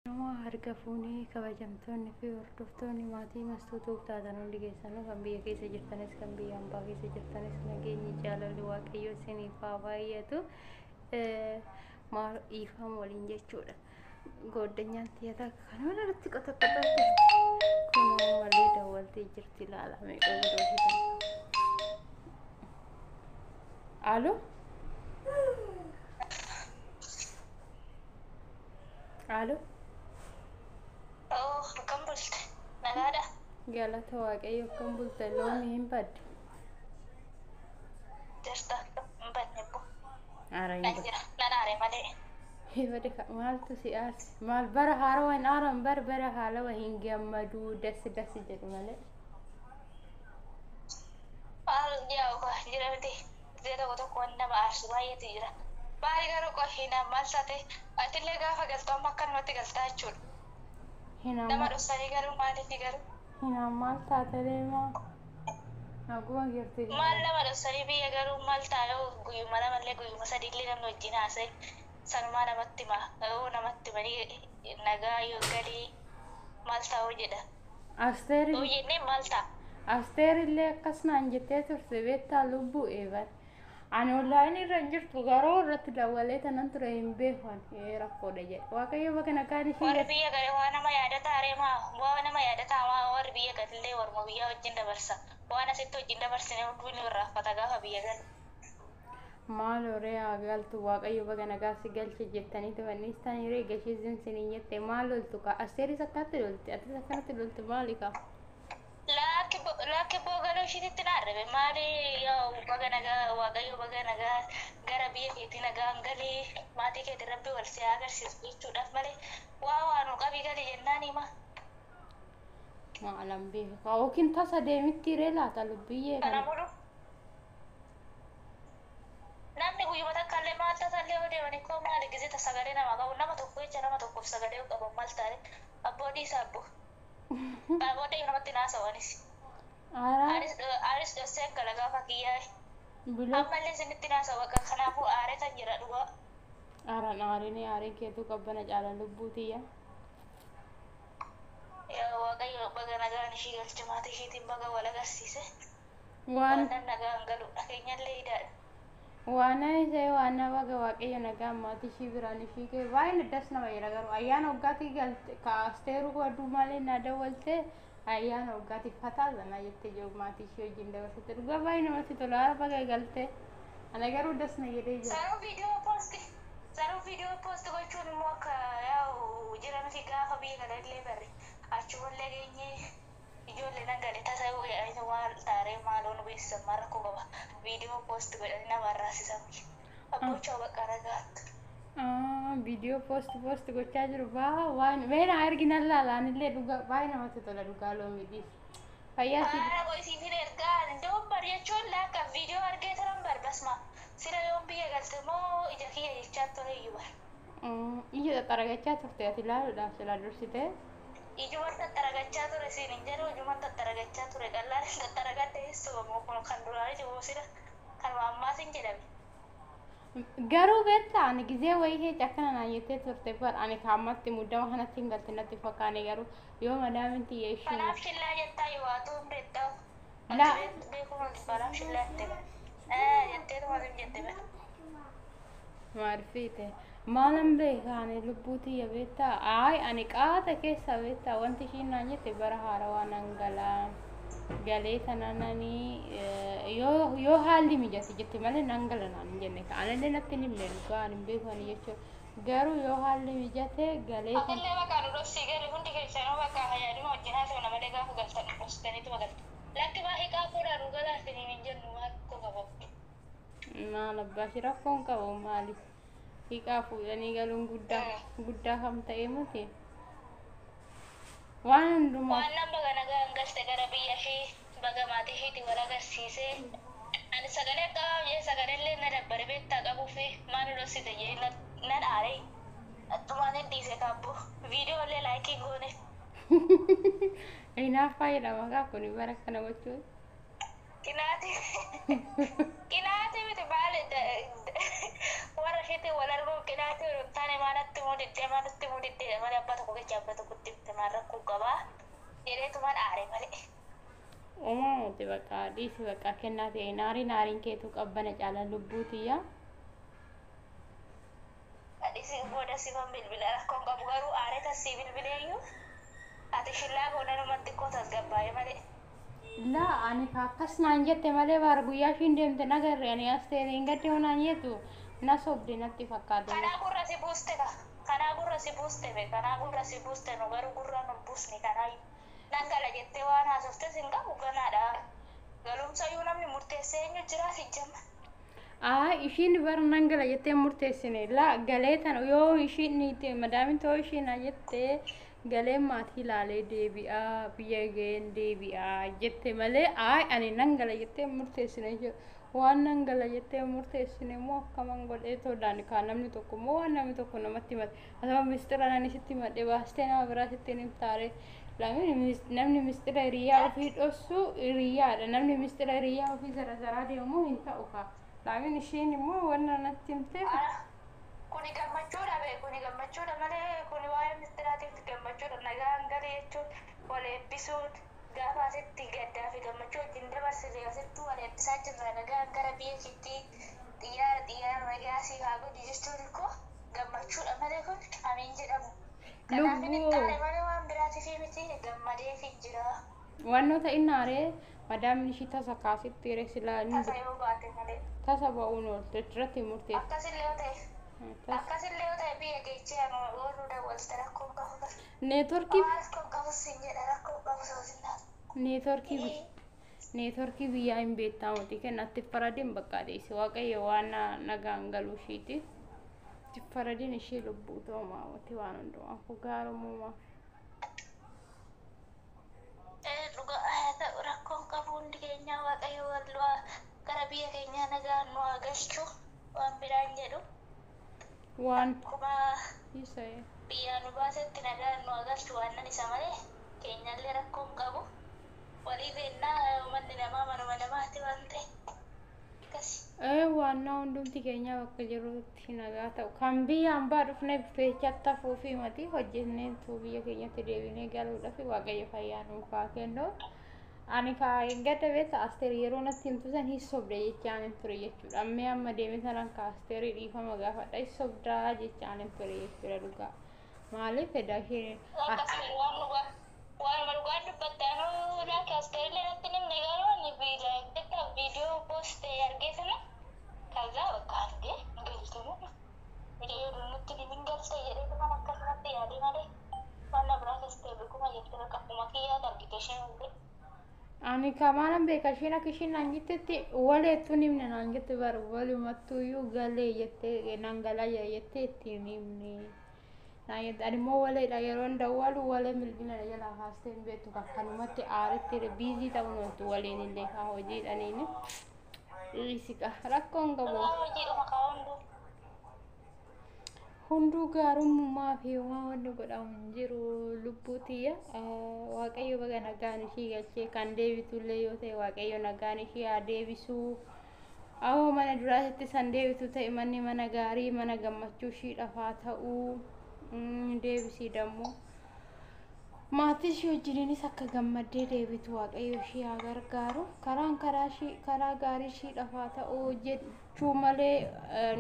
Harka fuunee kabajamtoonni fi hordoftoonni maatii Mastuu taatan hundi keessanuu, kan biyya keessa jirtanis kan biyya hambaa keessa jirtanis, nageenyi jaalalli Waaqayyoo isiniif haa baay'atu. Maal dhiifama waliin jechuudha. Gooddanyaan tiyya takka kan mana irratti qotoqotaa jirti. Kunoo malee dawwaltee jirti, ilaalame godhuu. Alo? Alo? Akkam bulte? Nagaadha? Galata Waaqayyo, akkam bulte? Loomii hin badde? Jirta, hin badne bu. Aara hin Nan badde. jira. Nan aare malee. Bade, maaltu si aarse? Maal bara haarawaa hin aaran, bara haalawa hin gammaduu, das das jedhu malee. Maal yaa'u kaa jira miti. Gisee tokko tokko wanni nama aarsu baay'eetu jira. Maali garuu qohiina maal taate, atillee gaafa galtu amma akkanumatti galtaa jechuudha. Hinaan Nama dhoksanii garuu maaliif garuu? Hinaan maal taate deemaa? Naguma jirti. Maal nama dhoksanii biyya garuu maal taa'ee, guyyuma lamallee guyyuma sadiillee namni wajjin haasa'e sanumaa namatti hima. Yoo namatti himanii nagaa yoo galii maal ta'uu jedha. Asteer Yoo jennee maal ta'a? Asteer illee akkas naan jettee turte, beektaa lubbuu eeban. Ani onlaayinii irra hin jirtu, garuu irratti dawwalee tanan ture, hin beeku ani rakkoodha jedhe. Waaqayyo bakka nagaan ishii Warri biyya gale waa nama yaadataa areemaa, waa nama yaadataa, waa warri biyya galillee warma biyyaa wajjin dabarsa. Waan asitti wajjin dabarsine hunduu ni irraanfata gaafa biyya galu. Maal horee haa galtu, Waaqayyo baga nagaa si galche jettanii tufannis tanii ree gashiisin siniin jette, maal loltu kaa? Asteeris akkatti lolti, atis akkanatti lolti, maali kaa? Lakki boo, galuu ishiititti na arrabe. Maali yaa, baga nagaa Waaqayyo baga nagaa gara biyya keetii nagaan galii, maatii keetii rabbi wal si haa agarsiisu jechuudhaaf malee waa waanuu qabii gali jennaan hima. Maalan beeku yookiin tasa deemitti ree laata lubbiyyee Kana kana. mulu namni guyyuma takka illee maal tasallee yoo deeman koo maali gisee ta sagalee nama qabu, nama tokko jecha nama tokkoof sagalee yoo qaban maal taate, abboo dhiisa abboo. Kana booda namatti naasawanis. Aaraa Anis dhosseen gala gaafa kiyyaa. Biloo Ammallee isinitti naasawa, kanaafuu aaree tan jira dhugaa. Aaraan aarinii aariin keetuu qabbana caala lubbuu tiyya. Yaa Waaqayyo baga nagaan ishii galche, maatii ishiitiin baga wal agarsiise. Waan Waan nagaan galuudha keenyallee idaadha. Waan ani ta'e waan baga Waaqayyo nagaan maatii ishii biraan ishii kee baay'ee das nama jedha, garuu ayyaana waggaatii galte ka Asteeruu godhuu malee na dawwalte, ayyaana waggaatii fataa zanaa jettee jiru maatii ishii wajjin dabarsite, dhugaa baay'ee namatti tola, haara baga galte, ana garuu das na jedhee jira. Saruu viidiyoo poost gochuun immoo akka yaa'u jira miti, gaafa biyya galallee barre achumallee geenyee ijoollee nan gale tasa yoo jedhanii maal taaree, maaloo nu beeksisan, maal rakkoo qaba, viidiyoo poost godhanii nama arraasisan, abboocha bakka nagaatti. Viidiyoo poost gochaa jiru baa waan meena argina laalaan illee, dhugaa baay'ee namatti tola, dhugaa loomii dhiisi. Fayyaa si Haala qo'isiifin ergaa ndoon bar jechuun lakka viidiyoo argee turan bar basma sila yoon biyya galte moo ija kiyya jechaa ture iyyuu bar. Ija xaxaragachaa turte ati ilaaluudhaaf silaa dursite. Ijuma xaxaragachaa ture siin hin jedhu, ijuma xaxaragachaa ture, qallaan xaxaragadhe eessuma kun kan duraanii jiru sila kanuma ammaatiin jedhame. Garuu beektaa, ani gizee wayii keessa akkana naan jettee turte bar, ani kaammatti muddama kanatti hin galte natti fakkaane, garuu yoo madaamin tiyya ishii Kanaaf shillaa jettaa yoo haa hin beektaa. La- Beekuma balaaf shillaa jette bara. Jetteetuma sim jette bara. Maal fiite maalan beeka ani lubbuu tiyya, beektaa, ayi ani qaata keessa, beektaa, wanti ishiin naan jette bara haarawaa nan galaa galee tanananii yoo haalli mijate jette malee nan gala naan hin jenne, anallee natti hin himne, dhugaa ani hin beeku ani jechuudha, garuu yoo haalli mijate galee tan Atillee bakka nu dhoksii gali, hundi keessanuu bakka fayyaduma wajjin haasofna malee gaafa galtan nu dhoksitaniituma galtu. Lakki maa hiikaa fuudhaa nu galaa isiniin hin jennu, maal rakkoo qaba. Maal abbaashi rakkoon qabu, maali hiiqaa fuudhanii galuun guddaa guddaa kam ta'e miti waan hundumaa. Waan nan baga nagaan galte gara biyya ishii, baga maatii ishiitiin wal agarsiisee. Ani sagalee qabaa jee, sagalee na dabbare beektaa qabuu fi maal nu dhoksite jee nan aaree. Attumaan hin dhiise kaabbo. Viidiyoo illee like goone. Hinaaffaa jedhama kaa kuni bara kana gochuun. Qinaati. Qinaati miti, maali Warra isheetiin wal arguu qinaatii hin taane maalatti immoo diddee maalatti immoo diddee malee abbaa tokko kecha abbaa tokkotti himte maal rakkoo qabaa jedheetumaan aare malee. Uumaa miti bakka dhiisi bakka kennaa ta'e naariin naariin keetu qabbana caala lubbuutiyya. Dhisi booda sifan bilbila rakkoon qabu garuu aaree tasii bilbileeyyuu ati shillaa goona namatti xiqqoo tasgabbaa'e malee. Laa ani ka akkas naan jette malee baar guyyaa ishiin deemte nagarre ani as ta'e hin gadde naan jettu na sobde natti fakkaate. Kanaa gurra si buuste ka. Kanaa gurra si buuste be. Kanaa gurra si buuste nu garuu gurra nu buusne kanaa nan gala jettee waan haasoftes hin qabu ganaadha. Galumsayyuu namni murteessee eenyu jira sijjama. Aa ishiin bar nan gala jettee murteessine laa galee tan yoo ishiin niite madaamin ta'uu ishiin na jettee galee maatii ilaalee deebi'aa biyya ga'een deebi'aa jette malee aa ani nan gala jettee murteessine jechuudha. Waan nan gala jettee murteessine immoo akkaman godhee todaan kaa namni tokko immoo waan namni tokko namatti himate asuma mistira nani sitti himadhe baastee nama biraa sitti hin himtaare. Namni mistira hiriyaa ofii dhossu hiriyaadha. Namni mistira hiriyaa ofii zara deemu hin ta'u kaa. Laamin isheen immoo wanna natti himteef Kuni gammachuudha be kuni gammachuudha malee kuni waa'ee mistiraatiif gammachuudha nagaan galee jechuun wal eebbisuun gaafa asitti gaddaa fi gammachuu wajjin dabarsine asitti wal eebbisaa jirra nagaan gara biyya keetti xiyyaara xiyyaara nagaa si haa godhu jechuun koo gammachuudha malee kun amiin jedhamu. Kanaaf inni Lubbuu. taane malee waan biraatiif miti gammadeef hin jira. Wannoota inni aaree madaamin ishii tasa kaasitti yeree silaa inni Tasa yoo baate malee. tasa ba'uun oolte irratti murteesse. Akkasillee yoo ta'e akkasillee yoo ta'e biyya geechee anu ooluu dawwalte rakkoo qabu gara. Neetworkii Rakkoo qabu siin jedha rakkoo qabu soo siin taatu. Neetworkii biyyaa hin beektamuti kennatti faradin bakka dhiisi waaqayyo waan nagaan galuu ishiiti. Faradin ishee lubbuu ta'umaawati waan hundumaaf gaarummaa. Dhuga ta'u rakkoon qabu hundi keenya waaqayyo wal gara biyya keenyaa nagaan nu haa galchu waan biraan jedhu. Waan Akkuma isa biyyaa nu baasetti nagaan nu haa galchu waan nan isa malee keenyallee rakkoon qabu. Walii beennaa manni namaa manuma namaati waan ta'e. Akkasi. Waannaa hundumti keenya bakka jirrutti nagaa ta'u kan biyya hambaa dhufnee feechatti hafuu fi mati hojjennee tu biyya keenyatti deebinee galuudhaaf waaqayyo fayyaa nuuf haa kennu. Ani kaa gadda beekta Asteer yeroo natti himtu san hin sobda jechaan hin ture jechuudha. Ammee amma deeme sanan ka Asteerii dhiifama gaafadha hin sobdaa jechaan hin ture jechuudha dhugaa. Maaliif fedha isheen Akkasuma waan dhugaa waanuma dhugaa dubbatte anuu laakki Asteerillee natti hin himne garuu ani viidiyoo post argee sana ከዛ በቃ እንዴ ገልተ ነው ሚዲዮ nutti ni galte jedhee kan akkasumatti yaade malee waan biraa keessa beekuma jettee bakka akkuma kiyyaa argite isheen illee. Ani kamaanan beeka isheen akka isheen naan jettetti waleettuu hin himne naan jette bara walumattuyyuu galee jettee naan galaa jira jettee ittiin himne. Naan jette ani immoo waleedha yeroon dawwalu walee bilbila na jalaa kaastee hin beektu akkanumatti aaretti biizii ta'uun ooltu waliin illee haa hojiidhaniini. Dhiisiqa rakkoon qabu. Dhugaa hojiidhuma kaa hunduu. Hunduu gaarummaa fi waan wanni godhamu hin jiru lubbuutiyya. Waaqayyo baga nagaan ishii galchee kan deebitullee yoo ta'e waaqayyo nagaan ishii haa deebisuu. Awoo mana duraatitti san deebitu ta'e manni mana gaarii mana gammachuu ishiidhaaf haa ta'uu. Deebisii dammoo. Maatii ishii wajjiniinis akka gammaddee deebitu waaqayyo ishii haa gargaaru. Karaan karaa ishii karaa gaarii ishiidhaaf haa ta'uu jechuu malee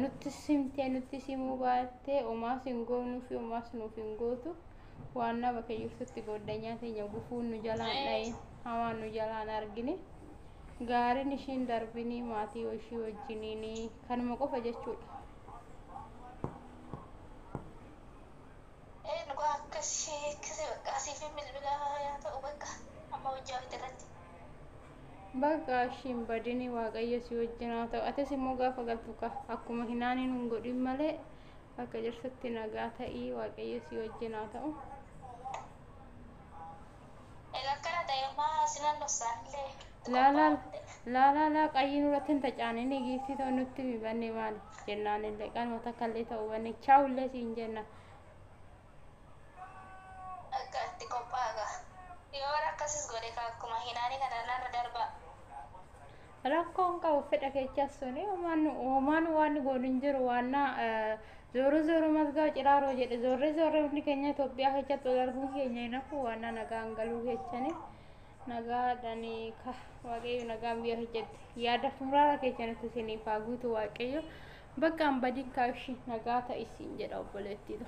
nutti simtee nutti simuu baattee homaas hin goonuu fi homaas nuuf hin gootu. Waan nama bakka jirtutti goddanyaa teenya gufuun nu jalaan dhayin hamaan nu jalaan argine. Gaariin ishiin darbinii maatii ishii wajjiniini kanuma qofa jechuudha. Dhugaa akkasii akkasii bakka asii fi bilbila yaa ta'u bakka amma hojii hojii irratti. Bakka ishiin badini waaqayyo si wajjin haa ta'u. Atis immoo gaafa galtu ka akkuma hinaaniin hin godhin malee bakka jirtutti nagaa ta'ii waaqayyo si wajjin haa ta'u. Egaa akkana ta'e ammaa sinan dhossaanillee. Laa laa laa laa laa qayyii nurratti hin tacaanini giiftii ta'u nutti mibanne maali jennaan illee qalma takka illee ta'uu banne chaawullee siin jenna. Akka itti qophaa'a. Yoo akkasis godhe ka akkuma hinaanii kana narra darba. Rakkoon qabu fedha keechaa suni homaan waan goonu hin jiru. Waan zooro zooro mazgaa ciraaroo jedhe, zoorree zoorree hundi keenya Itoophiyaa keessatti wal arguun keenya hin hafu. Waan nagaan galuu keechani nagaadhaan ka Waaqayyo nagaan biyya keessatti yaada muraara keessanitti isiniif haa guutu Waaqayyo. Bakka hin badin kaashii, nagaa ta'i siin jedha obboleettiitu.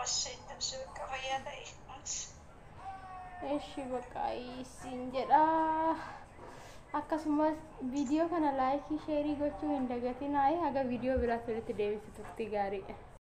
Oshi, oshi, bakka fayyaa ta'e. Eshi, bakka siin jedha. Akkasumas viidiyoo kana like, share gochuu hin dagatinaa. Haga viidiyoo biraatti walitti deebisu turtii gaarii.